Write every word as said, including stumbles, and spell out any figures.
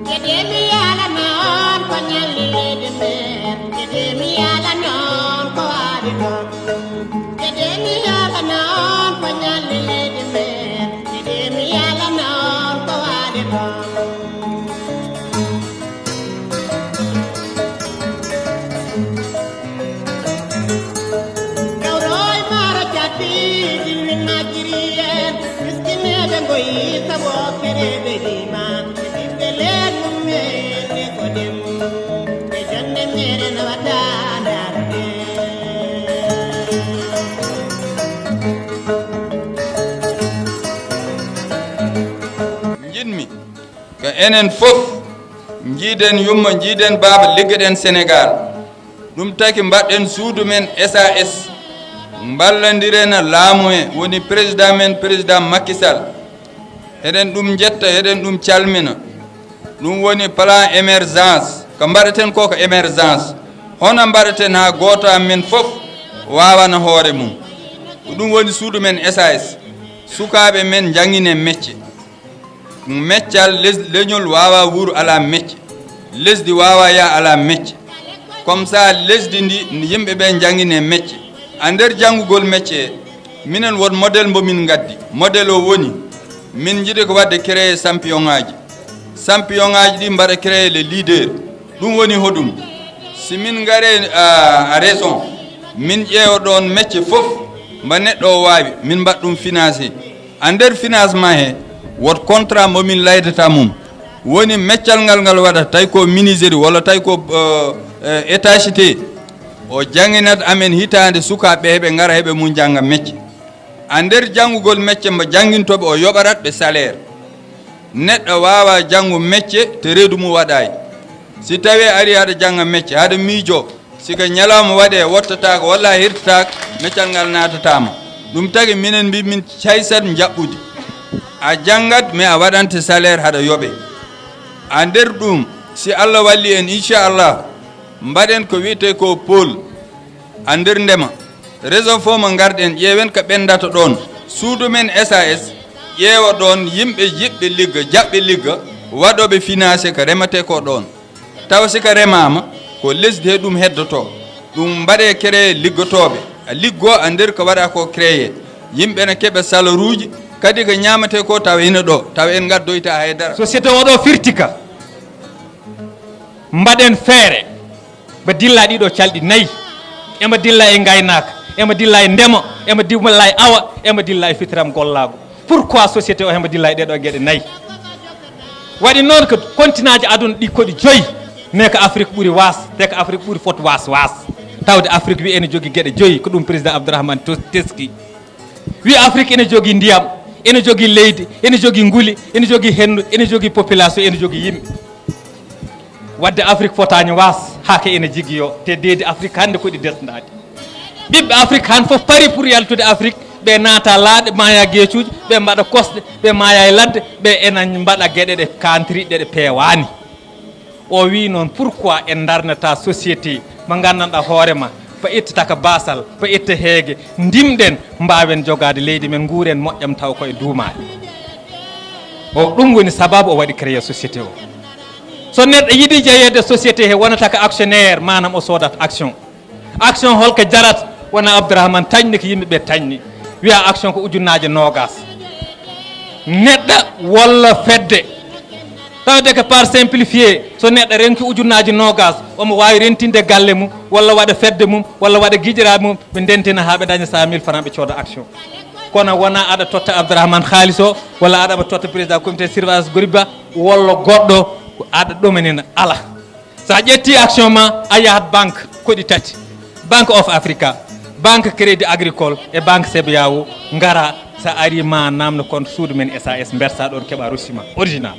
Kede mi yalana on ko ñalli leydi men, kede mi yalana on ko waɗi ɗon. Kede mi yalana on ko ñalli leydi men, kede mi yalana on ko waɗi ɗon. Gawroy mara jaddi, dilmin majiri en, miskineɓe goyi sabo kereɓe liman, ɓiɓɓe len mum en Nikodem, ɓe jonde mere no wata ndarude. Njiɗmi ko enen fof njiiden yumma, njiiden baaba, liggoɗen Senegaal. Ɗum taki mbaɗɗen suudu men S A S, mballondirena laamu he, woni président men, président Macky Sall. Eɗen ɗum njetta, eɗen ɗum calmina. Ɗum woni plan émergence. Ko mbaɗeten ko, ko émergence. Hono mbaɗeten haa gooto amen fof waawana hoore mum? Ko ɗum woni suudu men S A S. Sukaaɓe men njangine mecce. Meccal les-, leñol waawa wuur alaa mecce. Lesdi waawa yaa alaa mecce. Comme ça, lesdi ndi, yimɓe ɓe njangine mecce. A nder janngugol mecce, minen won modèle mbo min ngaddi. Modèle o woni, min njiɗi ko waɗde créer champion ŋaaji. Champion ŋaaji ɗi mbaɗa créer les leaders. Ɗum woni hoɗum? Si min ngare, a, a raison, min ƴeewa ɗoon mecce fof, mba neɗɗo o waawi, min mbaɗ ɗum financé. A nder financement he, wot contrat mo min laydata mum. Woni meccal ngal ngal waɗata, tawi ko menuiserie walla tawi ko, euh, euh, étanchéité. O jannginat amen hitaande sukaaɓe heɓe ngara heɓe mum jannga mecce. A nder janngugol mecce mbo janngintooɓe o yoɓarat ɓe salaire. Neɗɗo waawa janngu mecce te reedu mum waɗaay. Si tawi a ari haɗa jannga mecce, haɗa miijo, si ko ñalawma waɗe wottataako walla a hirtataako, meccal ngal naatataama. Ɗum tagi minen mbi min caysat njaɓɓude. A janngat, mais a waɗante salaire haɗa yoɓe. A nder ɗum, si Allah walli en, inchallah, mbaɗen ko wiyetee ko pôle. A nder ndema, région fof mo ngarɗen, ƴeewen ko ɓendata ɗoon. Suudu men S A S, ƴeewa ɗoon yimɓe yiɗɓe ligga, jaɓɓe ligga, waɗooɓe financé ko remetee ko ɗoon. Tawa si ko remaama, ko lesdi he ɗum heddotoo. Ɗum mbaɗee créé liggotooɓe. A liggoo a nder ko waɗa ko créé. Yimɓe ne keɓa salaruuji, kadi ko ñaametee ko tawa ina ɗo, tawa en ngaddoyta haydara. Société o ɗo firti ka. Mbaɗen feere. Mba dilla ɗiɗo calɗi nayi. Emba dilla e ngaynaaka, emba dilla e ndema, emba dilla e awa, emba dilla e fitiram gollaagu. Pourquoi société o hemba dilla e ɗeɗo geɗe nayi? Waɗi noon ko continent ji aduna ɗi koɗi joyi. Ne ko Afrique ɓuri waas, te ko Afrique ɓuri fot waas waas. Tawde Afrique wi ene jogi geɗe joyi, ko ɗum président Abdourahmane Tos-, teski. Wi Afrique ene jogi ndiyam, ene jogi leydi, ene jogi nguli, ene jogi hendu, ene jogi population, ene jogi yimɓe. Wadde Afrique fotaani waas, haa ke ene jigi yo, te deedi Afrique hannde ko ɗi desndaaɗi. Ɓiɓɓe Afrique han fof pari pour yaltude Afrique, ɓe naata laaɗe, maaya geecuuji, ɓe mbaɗa kosɗe, ɓe maaya e ladde, ɓe ena mbaɗa geɗe ɗe kantiriɗe ɗe peewaani. O wii noon, pourquoi en ndarnata société mo nganndanɗaa hoore ma, ko ittata ka baasal, ko itta heege, ndimɗen, mbaawen jogaade leydi men, nguuren moƴƴam taw koye duumaade. O, ɗum woni sababu o waɗi créé société o. So neɗɗo yiɗi jeyeede société he, wonata ko actionnaire, maanaam o soodat action. Action holko jarat? Wona Abdourahmane tañni ko yimɓe ɓe tañni. Wiya action ko ujunnaaje noogas. Neɗɗo walla fedde. Tawde ko par simplifié, so neɗɗo renki ujunnaaje noogas, omo waawi rentinde galle mum, walla waɗa fedde mum, walla waɗa giƴiraaɓe mum, ɓe ndentina haa ɓe daña cent mille francs, ɓe cooda action. Kono wona aɗa totta Abdourahmane haalis o, walla aɗa totta président comité surveillance Goriba, walla goɗɗo, ko aɗa ɗumanina, ala. So a ƴetti action ma, a yahat banque koɗi tati, Banque of Africa, Banque Crédit Agricole e Banque C B A O. Ngara, so a ari ma namno compte suudu men S A S, mbersa ɗon keɓa reçu ma original.